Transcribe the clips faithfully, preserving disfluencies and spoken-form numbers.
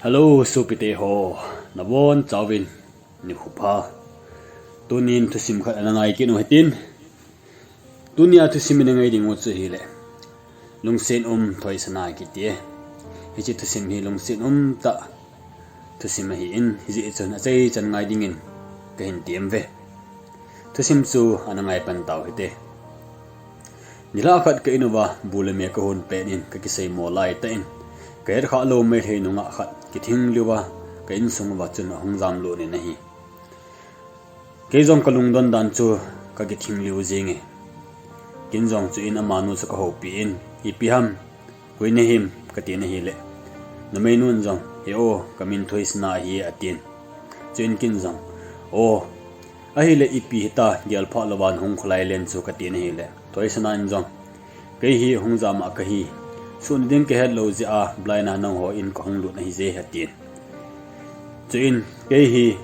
Hello, sopite ho. Nabonchauvin nikho pha. Tunin thusim khat ana ngai kit u hitin. Tunia thusim ina ngai ding u chu ahile, Lungset um Thoisana kiti e. Hiche thusim hi lungset um tah thusim ahin, hijeh chun achaichan ngai dingin kahin tem uve. Thusim chu ana ngai pan tau hite. Nilhah khat ka in uva bu le me kahon pet in kakisei mo laitah in, kahet khah lou Meitei nungah khat kithing liuva ka insung uva chun ahung jam lut in ahi. Kei jong kalungdon dan chu kakithing liu jenge. Ken jong chuin amanu chu kahoupi in, ipi ham, koi nahim, katin ahile, numeinun jong, He o, kamin Thoisana ahi e, atin. Chuin ken jong, O, ahile ipi hita, gelphah louva nahung kholai len chu, katin ahile, Thoisana in jong, Kei hi hung jam a kahi, suhna ding kahet lou jeh a, blind a nangho in kahung lut ahije, atin. Chuin, Kei hi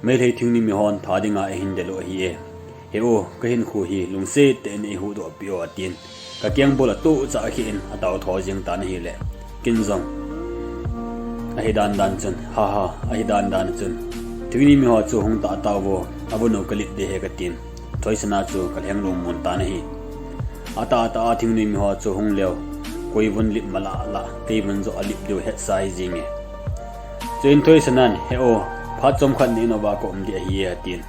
Meitei thingnoi mihon tha dinga eihin del u ahi e. He o, kahinkho hi lungset tah in eihuhdoh peh o, atin. Kakeng bol a tuchah akhen in atao tho jeng tan ahile, ken jong, Ahi dandan chun, ha ha, ahi dandan chun, thingnoi miho chu hung tah tauvo, avun u kalip ding ahi, katin. Thoisana chu kalheng lungmon tan ahi. Atahtah a thingnoi miho chu hung leu, koivun lip malah lah, keivun joh alip diu hetsa hi jenge. Chuin Thoisanan, He o, phat chomkhat na in uva ka um ding ahi e, atin.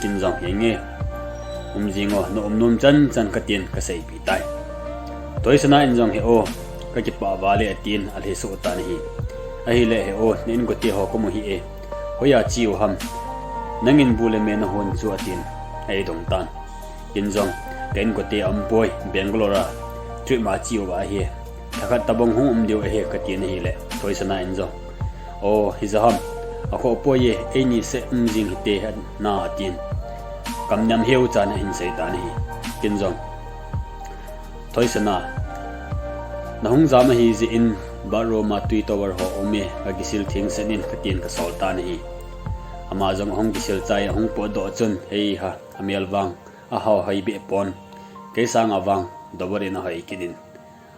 Ken jong, Henge, um jing o, na um nom chanchan, katin kaseipeh tai. Thoisana in jong, He o, kakipah val e, atin alhesoh tan ahi. Ahile, He o, na inkote ho kamu hih e, hoiya che u ham, nangin bu le me nahon chu, atin eidong tan. Ken jong, Ka inkote aumpoi, Bangalore a trip ma che uva ahi, lhakhat tobang hung um diu ahi, katin ahile, Thoisana in jong, O, hija ham, akhoh poi e, eini seh um jing hite na, atin kamnem heu chan ahin sei tan ahi. Ken jong, Thoisana, nahung jam ahi jeh in bathroom a twi towel ho um e, kakisil thengset in, katin kasol tan ahi. Ama jong ahung kisil chai, ahung potdoh chun, hei ha, amel vang ahoi beh pon, kei sanga vang double in ahoi kit in,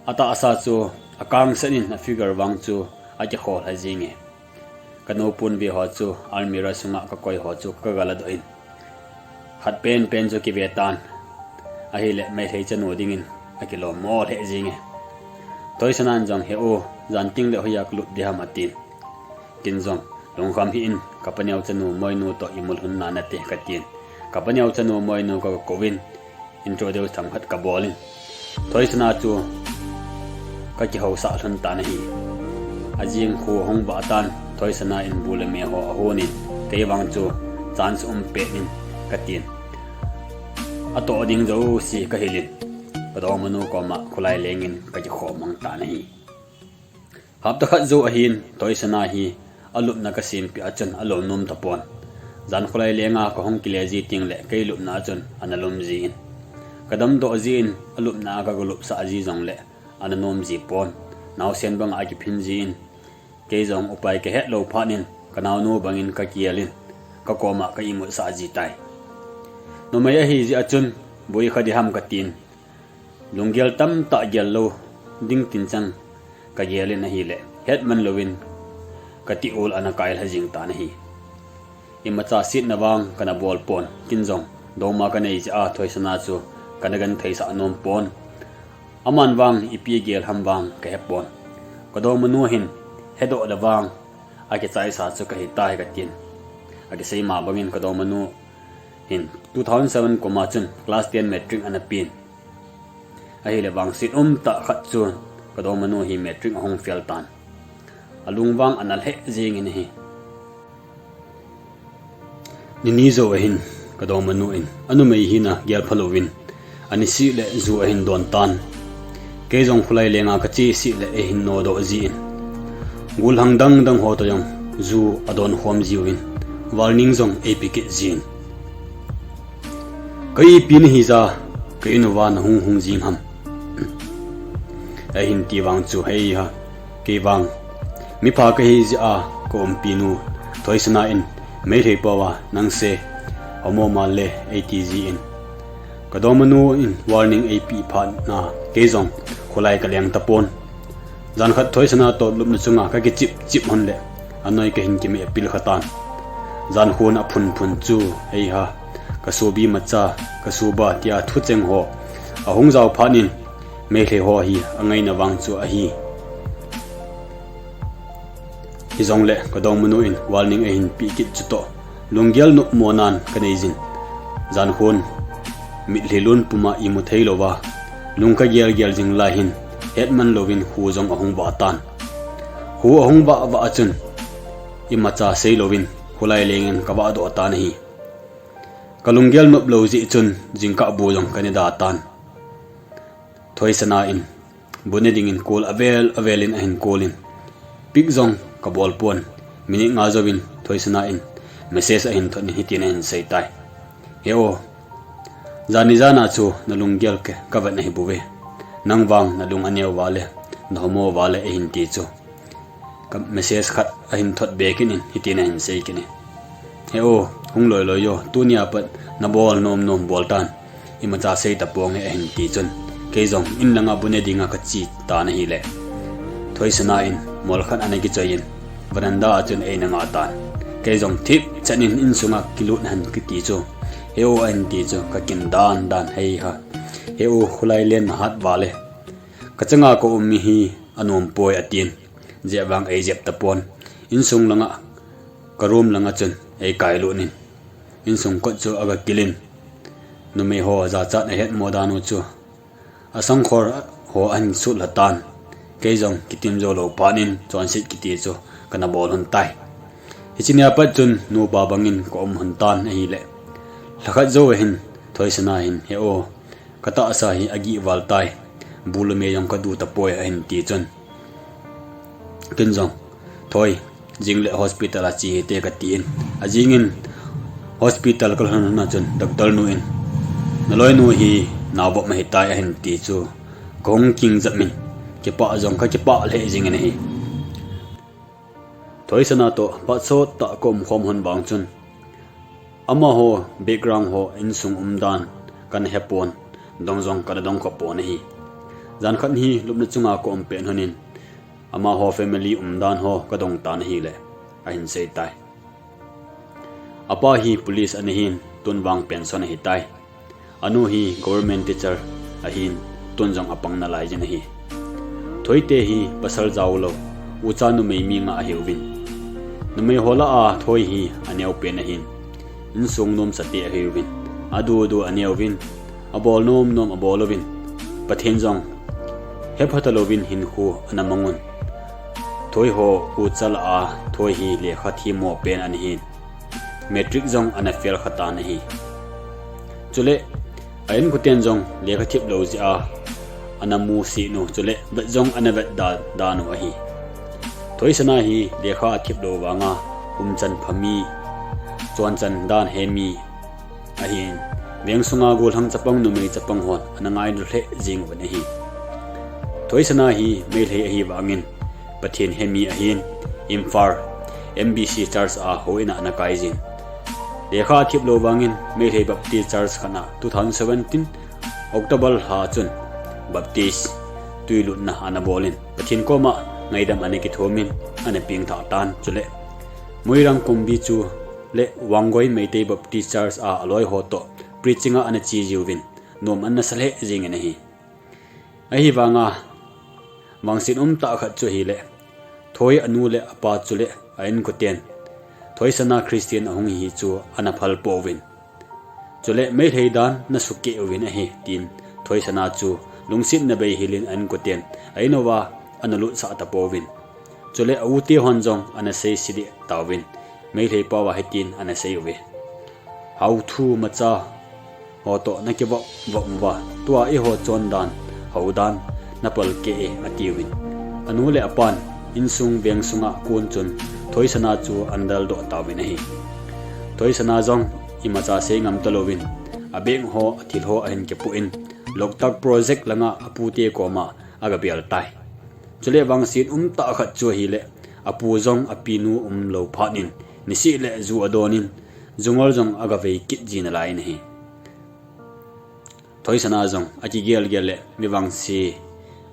atahsa chu akangset in, a figure vang chu akikhol ha jenge. Kanu ponve ho chu almirah sunga kakoi ho chu kagaladoh in, khat penpen chu kive tan ahile, Meitei chanu dingin akilom mo lheh jenge. Thoisanan jong, He o, jan tengle hoiya kalup ding ham, atin. Ken jong, Lungkham hih in, kapaneo chanu Moinu toh imut lhun nanate, katin. Kapaneo chanu Moinu ka, kakouvin, introduce themkhat kabol in, Thoisana chu kakihousah lhon tan ahi. Ajing khu ahung vah tan, Thoisana in bu le me ho ahon in, kei vang chu chance um pet in, katin, atoh ding jouse kahil in, kadongmanu koma kholai lengin kakikhom mang tan ahi. Hapta khat jou ahin, Thoisana hi alupna kasempeh a chun alom nom tapon. Jan kholai lenga kahung kile ji tengle kei lupna a chun ana lom jin, kadamdoh jin, alupna a kagalupsah ji jongle ana nom ji pon. Naosen banga akiphin jin, kei jong upai kahet lou phat in, kanaonu bangin kagel in, kakoma ka imutsah ji tai. Numei ahi jeh a chun, boi kha ding ham, katin, lunggel tamtah gel lou ding tinchang kagel in ahile, hetman louvin kati ol ana kailha jing tan ahi. Imacha setna vang kana bol pon, ken jong dongma kanei jeh a Thoisana chu kana gentheisah nom pon. Aman vang ipi agel ham vang kahepon. Kadongmanu hin hedoh le vang akichaisa chu kahitai, katin. Akisei ma bangin kadongmanu hin two thousand seven kuma chun class ten matric ana pen. Ahile vangset umtah khat chu kadongmanu hi matric ahung fail tan. Alungvang ana lheh jengin ahi. Nini jou ahin, kadongmanu in anumei hina gelpha louvin, anisih le ju ahin don tan. Kei jong kholai lenga kache sih le eihin nodoh jin, gollhang dangdang ho toh jong ju adon khom jiuvin, warning jong eipe kit jin. Ka ipi nahi ja, ka in uva nahung hung jing ham, eihin ti vang chu, hei ha, kei vang mipha kahi jeh a ka umpinu Thoisana in Meitei pouva nang se homo mal le eiti jin, kadongmanu in warning eipeh phat na kei jong kholai kaleng tapon. Jan khat Thoisana toh lupna chunga ka kichip chip hon le, anoi ka hin kimeh pil kha tan. Jan khun a phun phun chu, "Ei ha, ka subi macha, ka suba," tia thu cheng ho ahung jao phat in, Meitei ho hi a ngaina vang chu ahi. Hijongle ka dongmanu in warning ahin peh kit chu toh, lunggel nop mo nan ka nei jin. Jan khun mitlhi lun puma imu thei louva, lung ka gel gel jing lai hin, hetman louvin khu jong ahung vah tan. Khu ahung vah vah a chun, imacha sei louvin, khulai lengin ka vah doh tan ahi. Ka lunggel nop lou jeh chun, jingkah bu jong ka ne da tan. Thoisana in, bu ne dingin call avel avel in ahin call in, pick jong ka bol pon, minute nga jouvin Thoisana in message ahin thot in hitin ahin sei tai. "He o, jani jana chu na lunggel ke ka vet nahi bouve. Nang vang na lung aneo vale, na homo vale," ahin ti chu. Ka message khat ahin thot be kit in, hitin ahin sei kit in, "He o, hung loi loi o, tunia pat na bol nom nom bol tan. Imacha sei ta ponge," ahin ti chun, kei jong in langa bu ne dinga ka che tan ahile, Thoisana in mol khat ana kichoi in, veranda a chun eina nga tan. Kei jong thip chan in insunga kilut hen kiti chu, "He o," ahin ti chu, ka kin dan dan, "Hei ha, he o, khulai len na hat vale. Ka changa ka um mi hi anom poi," atin. Jeh vang ei jep ta pon. Insung langa, ka room langa chun ei kai lut in, insung kot chu aga kil in, numei ho jachat ahet mo dan u chu, asangkhol ho ahin sut lha tan. Kei jong kitim jou lou phat in chonset kiti chu kana bol hon tai. Hiche nia pat chun nupa bangin ka um hon tan ahile, lhakhat jou ahin Thoisana hin, "He o, ka tahsa hi agih val tai. Bu le me jong ka du ta poi," ahin ti chun, ken jong, "Thoi, jing le hospital a che hite," ka tin. Ajing in hospital ka lhun na chun doctor nu in, "Na loinu hi nao bop ahi tai," ahin ti chu, ka hung king jep in, kipah jong ka kipah lheh jing in ahi. Thoisana toh phat sot tah ka um khom hon vang chun, amaho background ho insung umdan kana he pon, dong jong kana dong kha pon ahi. Jan khat hi lupna chunga ka um pet hon in, amaho family umdan ho ka dong tan ahile, ahin sei tai. Apa hi police ana hin, tun vang pension ahi tai. Anu hi government teacher ahin, tun jong apang nalai jin ahi. Thoite hi pasal jao lou, ucha numei mi nga ahiuvin. Numei ho lah a Thoi hi aneo pen ahin, insung nomsa te ahiuvin. Adu du aneuvin, abol nom nom abol uvin. Pathen jong hepha ta louvin hinkho ana mang un. Thoi ho ucha lah a Thoi hi lekha themmo pen ana hin. Matric jong ana fail kha tan ahi. Chule, a inkoten jong lekha thip lou jeh a ana musit u, chule vet jong ana vet da, dan u ahi. Thoisana hi lekha athip lou vanga umchan pha mi, chonchan dan he mi ahin, veng sunga gollhang chapang numei chapang hon ana ngailu lheh jing uvin ahi. Thoisana hi Meitei ahi vangin, Pathen he mi ahin, Imphal M B C Church a houin a ana kai jin. Lekha athip lou vangin Meitei Baptist Church khat a two thousand seventeen October lha chun Baptist tuilutna ana bol in, Pathen koma ngaidam ana kithomin, ana pengthah tan. Chule Moirang Kumbi chule Wangoi Meitei Baptist Church a aloi ho toh preaching a ana che jiuvin, nom ana sa lheh jingin ahi. Ahivanga, vangset umtah khat chu ahile, Thoi anu le apa chule a inkoten Thoisana Christian ahung hi chu ana phal pouvin. Chule Meitei dan na sukeh uvin ahi, tin Thoisana chu lungsetna bei hilin a inkoten a in uva ana lutsah tapouvin. Chule a ute hon jong ana seise deh tauvin, Meitei pao a hitin ana sei uve. Haothu macha ho toh na kivop vop uva, tua eiho chondan, houdan, na palkeh e, atiuvin. Anu le apan, insung veng sunga kon chun, Thoisana chu ana daldoh tauvin ahi. Thoisana jong imacha sei ngam talouvin, a bag ho, a thil ho ahin kipoh in, Loktak project langa apute koma aga bel tai. Chule vangset umtah khat chu ahile, apu jong apinu umlou phat in, nisih le ju adon in, jungol jong aga vei kit ji nalai in ahi. Thoisana jong akigel gel le, mi vangse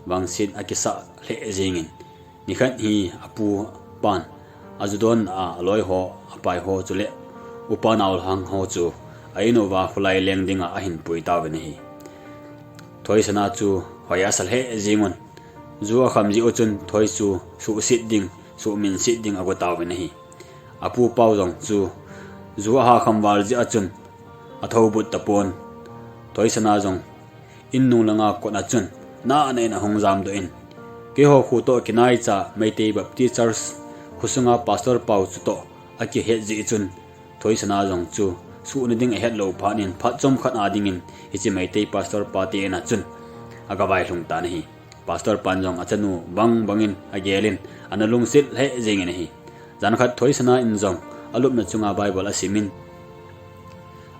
vangset akisah lheh jengin, nikhat hi apu pan ajudon a aloi ho, apai ho chule upa naolhang ho chu a in uva khulai leng dinga ahin pui tauvin ahi. Thoisana chu hoi asa lheh jengun, ju akham jeh u chun Thoi chu suhset ding, suhminset ding ago tauvin ahi. Apu pau jong chu ju aha kham val jeh a chun athobut tapon. Thoisana jong in nung langa kot a chun na ana in ahung jamdoh in, keiho khu toh kinaicha Meitei Baptist Church khosunga pastor pau chu toh akihet jeh chun, Thoisana jong chu suhna ding ahet lou phat in, phat chomkhat a dingin hiche Meitei pastor pa te in a chun aga vailhung tan ahi. Pastor pan jong achanu bang bangin agelin, ana lungset lheh jengin ahi. Jan khat Thoisana in jong alupna chunga Bible asimin,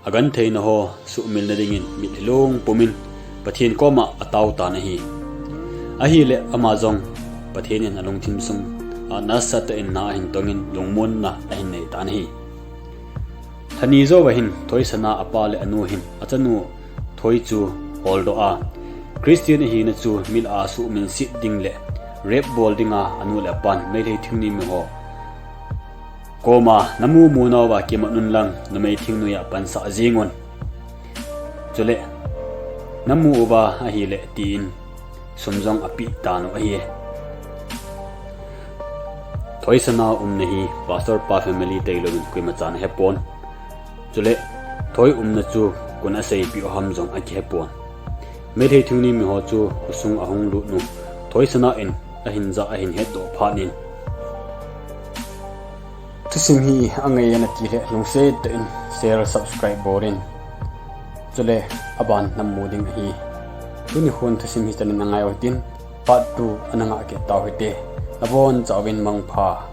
agentheina ho suhmilna dingin mitlhi lungpumin Pathen koma atao tan ahi. Ahile ama jong Pathen in alungthim sunga nasatah in na ahin tongin lungmonna ahin nei tan ahi. Lhani jouva hin Thoisana apa le anu hin achanu Thoi chu holdoh a, Christian ahina chu milah a suhminset ding le rape bol dinga anu le apan Meitei thingnoimi ho koma, namu mu nauva kimat un lang numei thingnoiya pansah jengun, chule namu uva ahile tin sum jong apeh tanu ahi. Thoisana umna hi pastor pa family tailouvin koimachan ahepon. Chule Thoi umna chu koin aseipeh u ham jong akihepon. Meitei thingnoimi ho chu khosung ahung lutnu Thoisana in ahin jah ahin hetdoh phat in, thusim hi angaiye nati le lungset tah in share, subscribe bolin, chule aban namu ding ahi. Tuni khun thusim hichan in angai uhitin, part two ana ngah kit tau hite. Nabonchauvin mangpha.